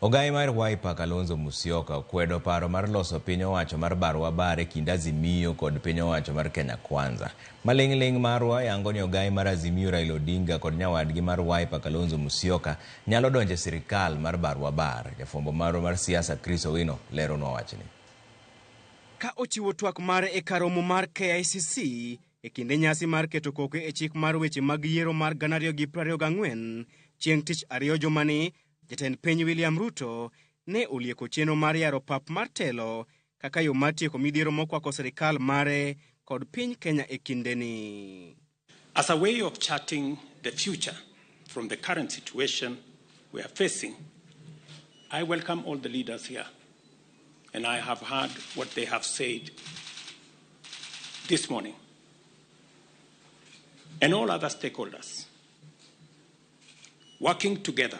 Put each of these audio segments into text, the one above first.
Ogai mar Wiper Kalonzo Musyoka okwedo paro mar loso piny owacho mar barwa bar e kind Azimio kod piny owacho mar Kenya Kwanza. Maling'ling' marwa yango ni ogai mar Azimio Raila Odinga kod nyawadgi mar Wiper Kalonzo Musyoka nyalo donjo e sirikal mar barwa bar. Jafwambo marwa mar siasa Chris Owino leronwa wachni. Ka ochiwo twak mare e kar romo mar KICC e kinde nyasi mar keto koke e chik mar weche mag yiero mar 2024 chieng' tich ariyo jumani, jatend piny William Ruto ne olieko chenro mar yaro pap mar telo kaka yo mar tieko midhiero mokwako sirikal mare kod piny Kenya e kindeni. As a way of charting the future from the current situation we are facing, I welcome all the leaders here, and I have heard what they have said this morning, and all other stakeholders, working together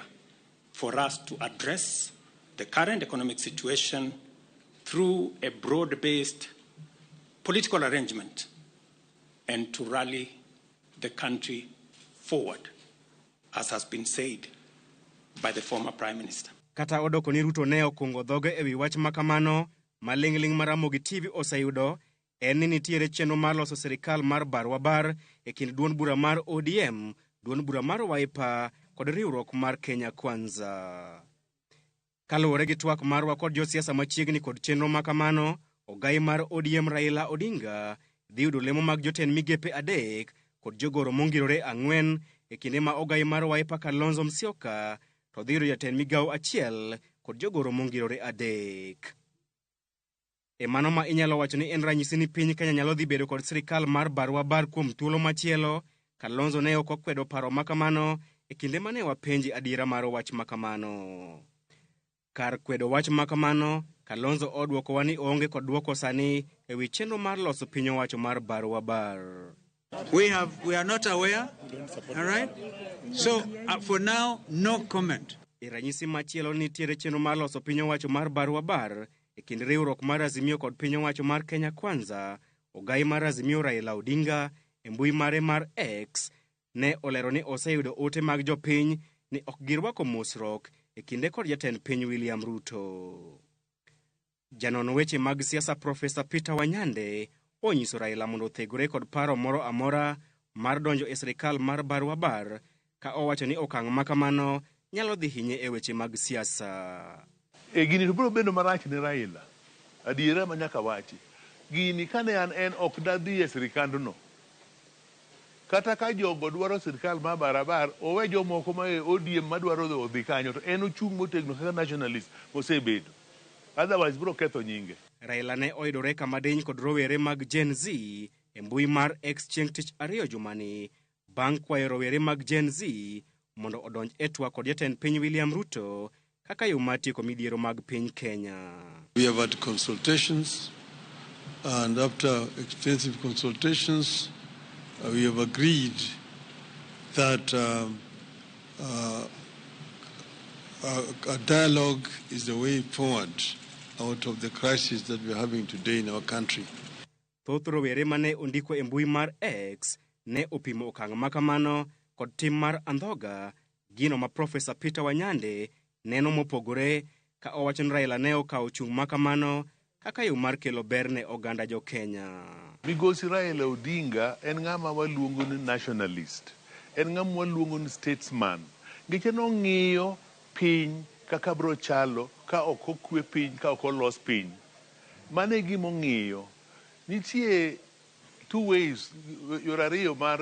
for us to address the current economic situation through a broad-based political arrangement and to rally the country forward, as has been said by the former Prime Minister. Kata odoko ni Ruto ne okungo dhoge e wi wach makamano, maling'ling' ma Ramogi TV oseyudo en ni nitiere chenro mar loso sirikal mar barwa bar e kind duond bura mar ODM, duond bura mar Wiper kod riwruok mar Kenya Kwanza. Kaluwore gi twak marwa kod josiasa machiegni kod chenro makamano, ogai mar ODM Raila Odinga dhi yudo lemo mag jotend migepe 3 kod jogoro mongirore 4 e kinde ma ogai mar Wiper Kalonzo Musyoka to dhi yudo jatend migawo 1 kod jogoro mongirore 3. E mano ma inyalo wacho ni en ranyisi ni piny Kenya nyalo dhi bedo kod sirikal mar barwa bar kuom thuolo machielo. Kalonzo ne ok okwedo paro makamano e kinde mane wapenji adiera mar wach makamano. Kar kwedo wach makamano, Kalonzo odwokowa ni oonge kod dwoko sani e wi chenro mar loso piny owacho mar barwa bar. We are not aware, all right? So for now, no comment. E ranyisi machielo nitiere chenro mar loso piny owacho mar barwa bar e kind riwruok mar Azimio kod piny owacho mar Kenya Kwanza. Ogai mar Azimio Raila Odinga e mbui mare mar X ne olero ni oseyudo ote mag jopiny ni ok girwako mosruok e kinde kod jatend piny William Ruto. Janon weche mag siasa Profesa Peter Wanyande onyiso Raila mondo othegore kod paro moro amora mar donjo e sirikal mar barwa bar ka owacho ni okang' makamano nyalo dhi hinye e weche mag siasa. E gini to biro bedo marach ne Raila. Adiera ma nyaka wachi. Gini kane an en ok dadhi e sirikandno. Kata ka jogo dwaro sirikal mar barabara, owe jomoko ma e ODM madwaro odhi kanyo to en ochung' motegno kaka nationalist mosebedo. Otherwise biro ketho nyinge. Raila ne oyudore kama diny kod rowere mag Gen Z e mbui mar X chieng' tich ariyo jumani bang' kwayo rowere mag Gen Z mondo odonj e twak kod jatend piny William Ruto kaka yo mar tieko midhiero mag piny Kenya. We have had consultations, and after extensive consultations, we have agreed that a dialogue is the way forward out of the crisis that we are having today in our country. Thoth rowere mane ondiko e mbui mar X ne opimo okang' makamano kod tim mar andhoga, gino ma Profesa Peter Wanyande neno mopogore ka owacho ni Raila ne okawo chung' makamano kaka yo mar kelo ber ne oganda jo Kenya. Migosi Raila Odinga en ng'ama waluongo ni nationalist, en ng'ama waluongo ni statesman. Nikech nong'iyo piny kaka biro chalo ka ok okwe piny, ka ok olos piny. Mano e gima ong'iyo. Nitie two ways, yore ariyo mar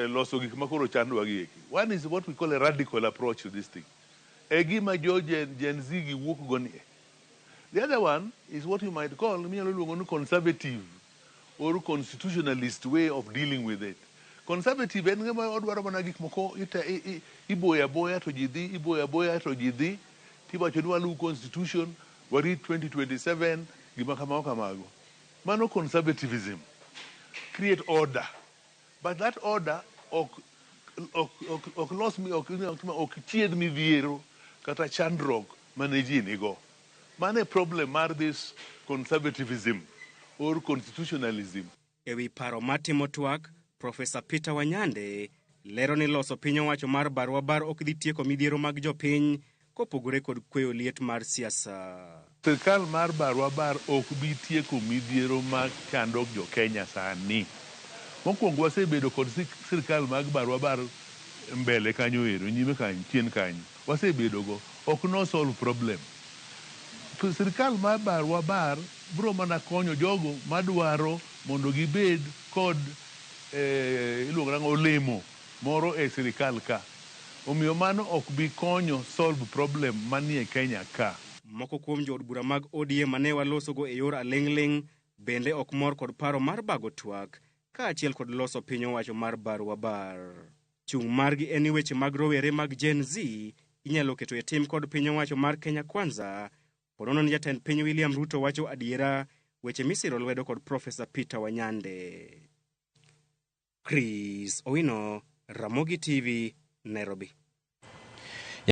loso gik makoro chandwa gi eki. One is what we call a radical approach to this thing. E gima jo Gen Z gi wuok go ni. The other one is what you might call, minyalo luongo ni conservative or constitutionalist way of dealing with it. Conservative en ng'ama odwaro mana gik moko iboyo aboya to ji dhi, iboyo aboya to ji dhi, tiwacho ni waluw constitution, warit 2027, gima kamago kamago. Mano conservatism. Create order. But that order ok los mi, ok chiedh midhiero kata chandruok mane ji nigo. Mano e problem mar this conservatism or constitutionalism. E wi paro mar timo twak, Profesa Peter Wanyande lero ni loso piny owacho mar barwa bar ok dhi tieko midhiero mag jopiny kopogore kod kweyo liet mar siasa. Sirkal mar barwa bar ok bi tieko midhiero ma chando jo Kenya sani. Mokwongo wasebedo kod sirkal mag barwa bar mbele kanyo ero, nyime kanyo, chien kanyo. Wasebedo go. Ok no solve problem. Sirkal mar barwa bar biro mana konyo jogo madwaro mondo gibed kod iluongo nang'o olemo moro e sirkal ka. Omiyo mano ok bi konyo solve problem manie Kenya ka. Moko kuom jood bura mag ODM mane walosogo e yor aling'ling' bende ok mor kod paro mar bago twak kaachiel kod loso piny owacho mar barwa bar. Chung' margi en ni weche mag rowere mag Gen Z inyalo keto e tim kod piny owacho mar Kenya Kwanza. Ponono ni jatend piny William Ruto wacho adiera weche misiro lwedo kod Profesa Peter Wanyande. Chris Owino, Ramogi TV, Nairobi.